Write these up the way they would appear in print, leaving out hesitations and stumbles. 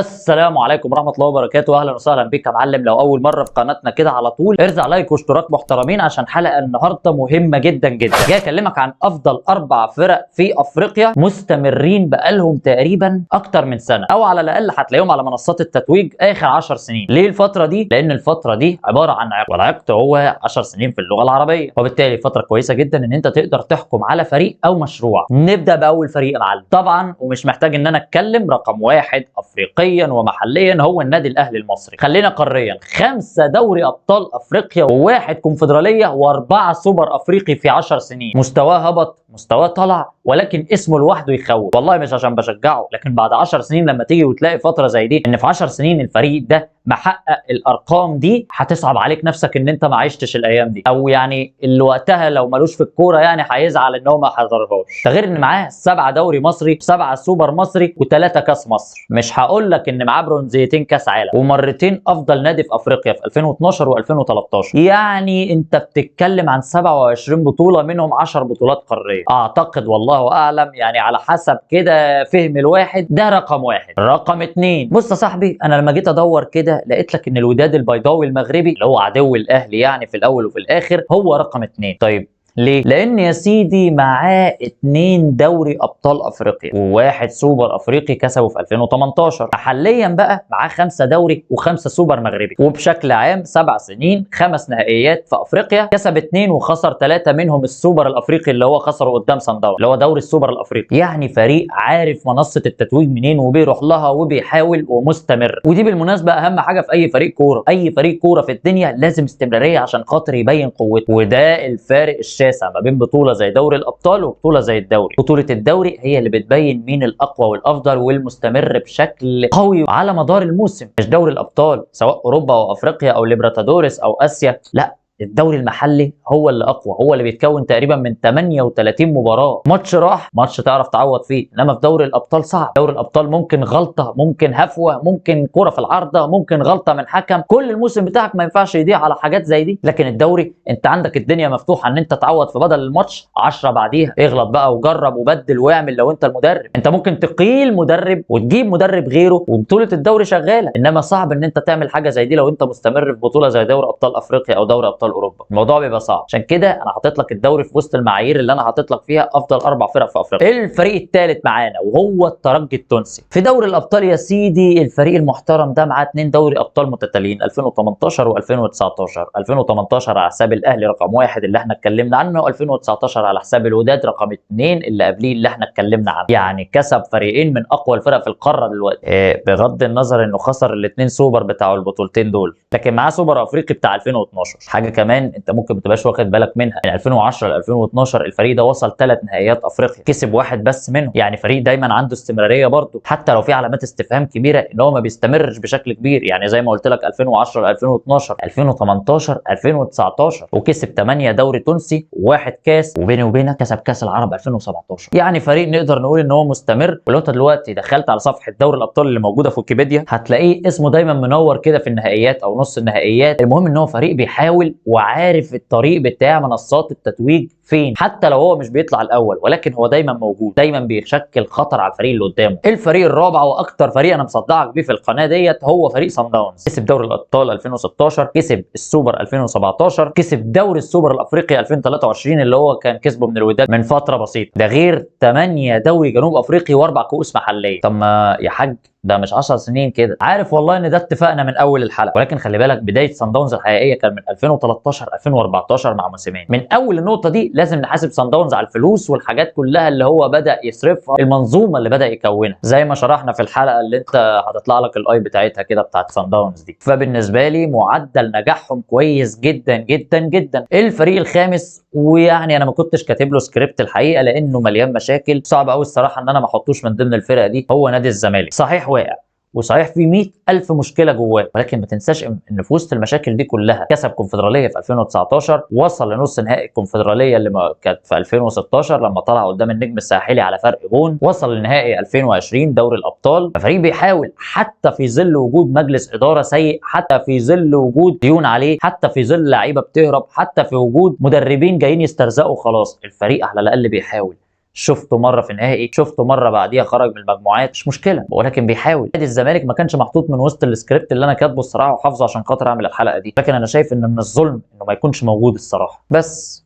السلام عليكم ورحمة الله وبركاته، اهلا وسهلا بك يا معلم. لو اول مرة في قناتنا كده على طول ارزع like واشتراك محترمين عشان حلقة النهارده مهمة جدا جدا. جاي اكلمك عن افضل 4 فرق في افريقيا مستمرين بقالهم تقريبا اكتر من سنة، او على الاقل هتلاقيهم على منصات التتويج اخر 10 سنين. ليه الفترة دي؟ لان الفترة دي عبارة عن عقد، والعقد هو 10 سنين في اللغة العربية، وبالتالي فترة كويسة جدا ان انت تقدر تحكم على فريق او مشروع. نبدا باول فريق يا معلم، طبعا ومش محتاج ان انا اتكلم، رقم 1 افريقيا ومحليا هو النادي الاهلي المصري. خلينا قاريا، 5 دوري ابطال افريقيا و1 كونفدراليه و4 سوبر افريقي في 10 سنين. مستواه هبط، مستواه طلع، ولكن اسمه لوحده يخوف. والله مش عشان بشجعه، لكن بعد 10 سنين لما تيجي وتلاقي فترة زي دي ان في 10 سنين الفريق ده محقق الارقام دي، هتصعب عليك نفسك ان انت ما عشتش الايام دي، او يعني اللي وقتها لو ملوش في الكورة يعني هيزعل ان هو ما حضرهاش. ده غير ان معاه 7 دوري مصري، 7 سوبر مصري، و3 كاس مصر. مش هقول لك ان معاه برونزيتين كاس عالم ومرتين افضل نادي في افريقيا في 2012 و2013. يعني انت بتتكلم عن 27 بطوله، منهم 10 بطولات قارية. اعتقد والله اعلم، يعني على حسب كده فهم الواحد، ده رقم 1. رقم 2، بص يا صاحبي، انا لما جيت ادور كده لقيت لك ان الوداد البيضاوي المغربي اللي هو عدو الاهلي يعني في الاول وفي الاخر هو رقم 2. طيب ليه؟ لان يا سيدي معاه 2 دوري ابطال افريقيا و1 سوبر افريقي كسبه في 2018. حاليا بقى معاه 5 دوري و5 سوبر مغربي، وبشكل عام 7 سنين 5 نهائيات في افريقيا، كسب 2 وخسر 3، منهم السوبر الافريقي اللي هو خسره قدام صن داونز اللي هو دوري السوبر الافريقي. يعني فريق عارف منصة التتويج منين وبيروح لها وبيحاول ومستمر. ودي بالمناسبة اهم حاجة في اي فريق كورة، اي فريق كورة في الدنيا لازم استمرارية عشان خاطر يبين قوته، وده الفارق الشاسع ما بين بطولة زي دوري الأبطال وبطولة زي الدوري. بطولة الدوري هي اللي بتبين مين الأقوى والأفضل والمستمر بشكل قوي على مدار الموسم، مش دوري الأبطال سواء أوروبا أو أفريقيا أو ليبرتادوريس أو آسيا، لا، الدوري المحلي هو اللي اقوى، هو اللي بيتكون تقريبا من 38 مباراة، ماتش راح ماتش تعرف تعوض فيه. انما في دوري الابطال صعب، دوري الابطال ممكن غلطه، ممكن هفوة، ممكن كره في العارضة، ممكن غلطه من حكم، كل الموسم بتاعك ما ينفعش يضيع على حاجات زي دي. لكن الدوري انت عندك الدنيا مفتوحة ان انت تعوض في بدل الماتش 10 بعديها، اغلط بقى وجرب وبدل واعمل. لو انت المدرب انت ممكن تقيل مدرب وتجيب مدرب غيره وبطولة الدوري شغالة، انما صعب ان انت تعمل حاجة زي دي لو انت مستمر في بطوله زي دوري ابطال افريقيا او دوري ابطال اوروبا، الموضوع بيبقى صعب. عشان كده انا حاطط لك الدوري في وسط المعايير اللي انا حاطط لك فيها افضل 4 فرق في افريقيا. الفريق الثالث معانا وهو الترجي التونسي في دوري الابطال. يا سيدي الفريق المحترم ده معاه 2 دوري ابطال متتاليين 2018 و2019. 2018 على حساب الاهلي رقم 1 اللي احنا اتكلمنا عنه، 2019 على حساب الوداد رقم 2 اللي قبليه اللي احنا اتكلمنا عنه. يعني كسب فريقين من اقوى الفرق في القارة دلوقتي، بغض النظر انه خسر الاثنين سوبر بتاعوا البطولتين دول، لكن معاه سوبر افريقي بتاع 2012. حاجة كمان انت ممكن ما تبقاش واخد بالك منها، من 2010 ل 2012 الفريق ده وصل 3 نهائيات افريقيا، كسب 1 بس منهم. يعني فريق دايما عنده استمرارية برضه، حتى لو في علامات استفهام كبيرة ان هو ما بيستمرش بشكل كبير. يعني زي ما قلت لك 2010 ل 2012، 2018، 2019، وكسب 8 دوري تونسي و1 كاس، وبيني وبينك كسب كاس العرب 2017. يعني فريق نقدر نقول ان هو مستمر. ولو انت دلوقتي دخلت على صفحة دوري الابطال اللي موجودة في ويكيبيديا هتلاقيه اسمه دايما منور كده في النهائيات او نص النهائيات. المهم ان هو فريق بيحاول وعارف الطريق بتاع منصات التتويج فين، حتى لو هو مش بيطلع الاول، ولكن هو دايما موجود، دايما بيشكل خطر على الفريق اللي قدامه. الفريق الرابع واكتر فريق انا مصدعك بيه في القناة ديت هو فريق صن داونز. كسب دوري الابطال 2016، كسب السوبر 2017، كسب دوري السوبر الافريقي 2023 اللي هو كان كسبه من الوداد من فترة بسيطة، ده غير 8 دوري جنوب افريقي و4 كؤوس محليه. طب ما يا حاج ده مش 10 سنين كده، عارف والله ان ده اتفقنا من اول الحلقة، ولكن خلي بالك بداية صن داونز الحقيقية كان من 2013 2014 مع موسيماني. من اول النقطة دي لازم نحاسب صن داونز على الفلوس والحاجات كلها اللي هو بدا يصرفها، المنظومة اللي بدا يكونها زي ما شرحنا في الحلقة اللي انت هتطلع لك ال i بتاعتها كده بتاعت صن داونز دي. فبالنسبه لي معدل نجاحهم كويس جدا جدا جدا. الفريق الخامس، ويعني انا ما كنتش كاتب له سكريبت الحقيقة لانه مليان مشاكل، صعب قوي الصراحة ان انا ما احطوش من ضمن الفرقة دي، هو نادي الزمالك. صحيح واقع وصحيح في 100,000 مشكلة جواه، ولكن ما تنساش ان في وسط المشاكل دي كلها كسب كونفدراليه في 2019، وصل لنص نهائي الكونفدراليه اللي ما كانت في 2016 لما طلع قدام النجم الساحلي على فرق جون، وصل لنهائي 2020 دوري الابطال. ففريق بيحاول حتى في ظل وجود مجلس ادارة سيء، حتى في ظل وجود ديون عليه، حتى في ظل لعيبة بتهرب، حتى في وجود مدربين جايين يسترزقوا، خلاص الفريق على الاقل بيحاول. شفته مرة في نهائي، شفته مرة بعديها خرج من المجموعات، مش مشكلة، ولكن بيحاول. نادي الزمالك ما كانش محطوط من وسط السكريبت اللي انا كاتبه الصراحة وحافظه عشان خاطر اعمل الحلقة دي، لكن انا شايف ان من الظلم انه ما يكونش موجود الصراحة. بس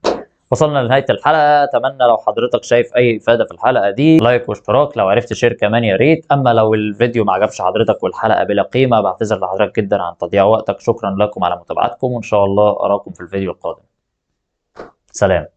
وصلنا لنهاية الحلقة، اتمنى لو حضرتك شايف اي افاده في الحلقة دي like واشتراك، لو عرفت share كمان يا ريت. اما لو الفيديو ما عجبش حضرتك والحلقة بلا قيمة بعتذر لحضرتك جدا عن تضييع وقتك. شكرا لكم على متابعتكم، وان شاء الله اراكم في الفيديو القادم. سلام.